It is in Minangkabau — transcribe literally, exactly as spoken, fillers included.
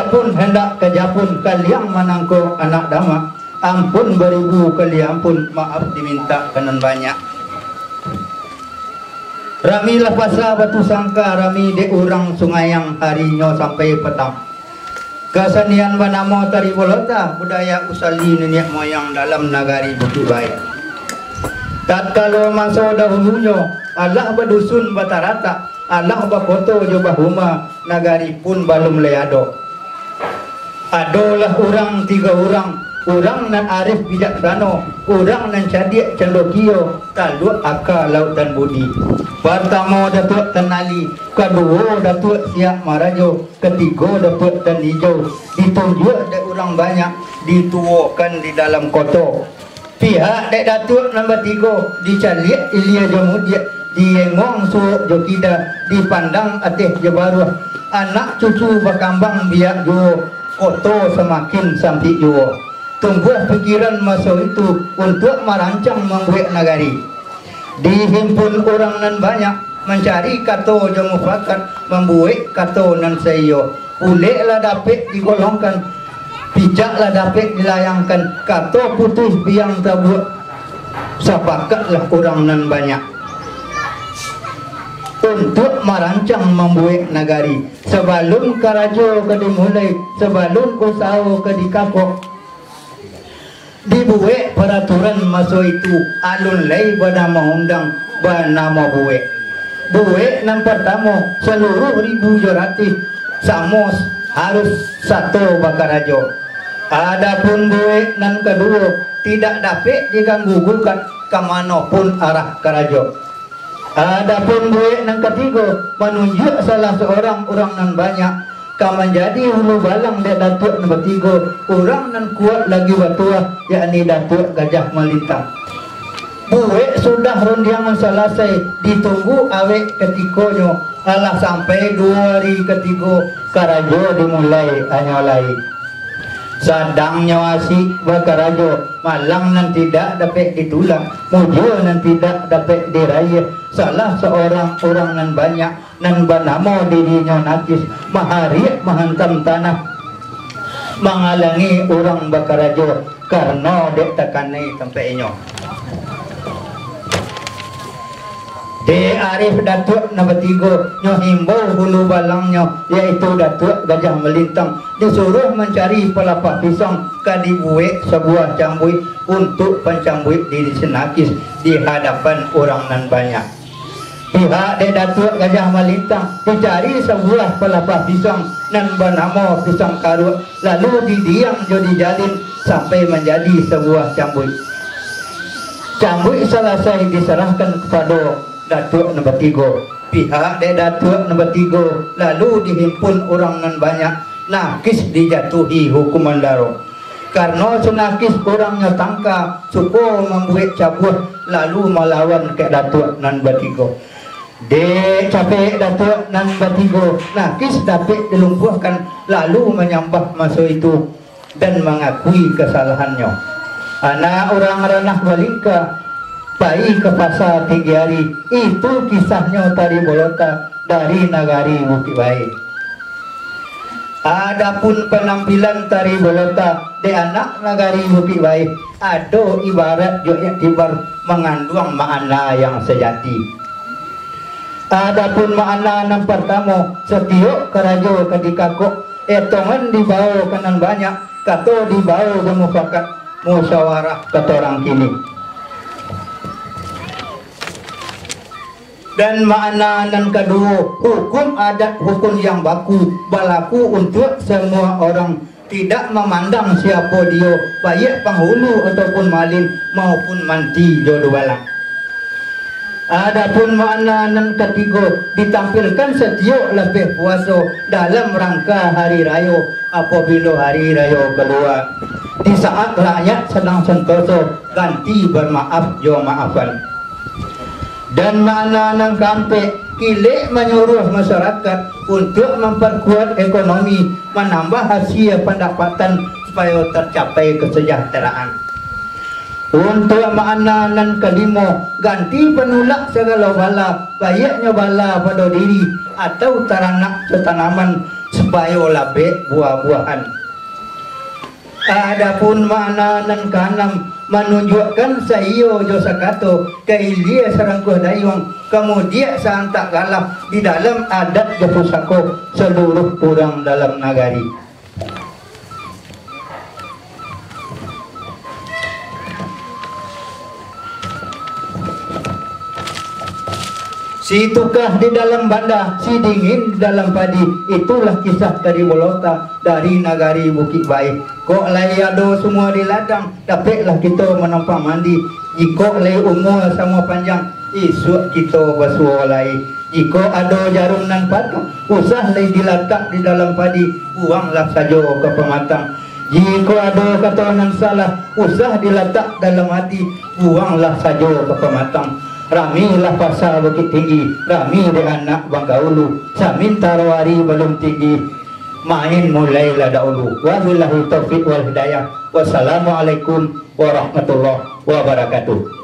Pun hendak ka Japun, kaliang manangko anak damak. Ampun baribu kali ampun, maaf dimintak ka nan banyak. Rami lah pasa Batu Sangka, rami dek urang Sungayang, harinyo sampai patang. Kasanian banamo tari bolota, budaya usali niniak moyang dalam nagari Bukik Baik. Tatkalo maso dahulunyo, alah badusun bataratak, alah bakoto jo bahuma, nagari pun balum lai ado. Adolah urang tigo urang, urang nan arif bijaksano, urang nan cadiak candokio, taluak aka lautan budi. Partamo Datuak Tan Ali, kaduo Datuak Siak Marajo, katigo Datuak Tan Ijau, ditunjuak dek urang banyak, dituwokan di dalam koto. Pihak dek Datuak nan batigo, dicaliak ilia jo mudiak, dienguang suok jo kida, dipandang ateh jo baruah. Anak cucu bakambang biak juo, koto samakin sampik juo. Tumbuah pikiran maso itu untuak marancang mambuek nagari. Dihimpun urang nan banyak, mancari kato jo mufakat, mambuek kato nan saiyo. Ulek lah dapek digolongkan, picak lah dapek dilayangkan, kato putuih biang tabuak, sapakatlah urang nan banyak. Untuak marancang mambuek nagari, sabalum karajo ka dimulai, sabalum usaho ka dikakok, dibuek paraturan maso itu, alun lai banamo undang, banamo buek. Buek nan partamo, saluruah ribu jo ratuih samo harus sato bakarajo. Adapun buek nan kaduo, tidak dapek diganggu gugat, ka mano pun arah karajo. Adapun buek nan katigo, manunjuak salah saurang urang nan banyak ka manjadi hulu balang dek Datuak nan batigo, urang nan kuaik lagi batuah, yakni Datuak Gajah Malintang. Buek sudah rundiangan salasai, ditunggu awek katikonyo, alah sampai duo ari katigo, karajo dimulai anyo lai. Sadangnyo asik bakarajo, malang nan tidak dapek ditulak, mujua nan tidak dapek diraiah, salah saurang urang nan banyak, nan banamo dirinyo nakis, mahariak mahantam tanah, mangalangi urang bakarajo, karano dek takanai tampek inyo. Dek arif Datuak nan batigo, nyo himbau hulu balangnyo, yaitu Datuak Gajah Malintang, disuruah mancari palapah pisang, ka dibuek sabuah cambuik untuak pancambuik diri si nakis di hadapan urang nan banyak. Pihak dek Datuak Gajah Malintang, dicari sabuah palapah pisang nan banamo pisang karuak, lalu didiang jo dijalin sampai manjadi sabuah cambuik. Cambuik salasai disarahkan kapado Datuak nan batigo. Pihak dek Datuak nan batigo, lalu dihimpun urang nan banyak, nakis dijatuhi hukuman daro. Karano si nakis urangnyo tangka, suko mambuek cabuah, lalu malawan ka Datuak nan batigo. Dek capek Datuak nan batigo, nakis dapek dilumpuahkan, lalu manyambah maso itu dan mangakui kasalahannyo. Anak urang Ranah Balingka pai ka pasa tinggi ari, itu kisahnyo tari bolota dari nagari Bukik Baik. Adapun panampilan tari bolota dek anak nagari Bukik Baik, ado ibarat jo iktibar, manganduang makna yang sajati. Adapun makna nan partamo, satiok karajo ka dikakok, etongan dibao ka nan banyak, kato dibao bamufakat, musyawarah kato urang kini. Dan makna nan kaduo, hukum adat hukum yang baku, balaku untuak samua urang, tidak mamandang siapo dio, baiak panghulu ataupun malin, maupun manti jo dubalang. Adapun makna nan katigo, ditampilkan satiok lapeh puaso dalam rangka hari rayo, apabilo hari rayo kalua, di saat rakyat sadang santoso, ganti bamaaf jo maafan. Dan makna nan kaampek, kilek manyuruah masyarakat untuak mamparkuat ekonomi, manambah hasia pandapatan supayo tacapai kasajahteraan. Untuak makna nan kalimo, ganti panulak sagalo bala, baiaknyo bala pado diri atau taranak satanaman, supayo labek buah-buahan. Adapun makna nan kaanam, manunjuakkan saiyo jo sakato, ka ilia sarangkuah dayuang, ka mudiak saantak galah, di dalam adat jo pusako saluruah urang dalam nagari. Si tukah di dalam banda, si dingin di dalam padi, itulah kisah tadi bolota dari nagari Bukik Baih. Kok lai ado sumua di ladang, dapeklah kito manampang mandi. Jikok lai umua samo panjang, isuak kito basuo lai. Jikok ado jarum nan patah, usah lai dilatak di dalam padi, buanglah sajo ka pamatang. Jikok ado kato nan salah, usah dilatak dalam ati, buanglah sajo ka pamatang. Ramilah pasa Bukik Tinggi, rami dek anak Bangkaulu, samintaro ari balum tinggi, main mulailah daulu. Wabillahi taufik wal hidayah. Wassalamualaikum warahmatullahi wabarakatuh.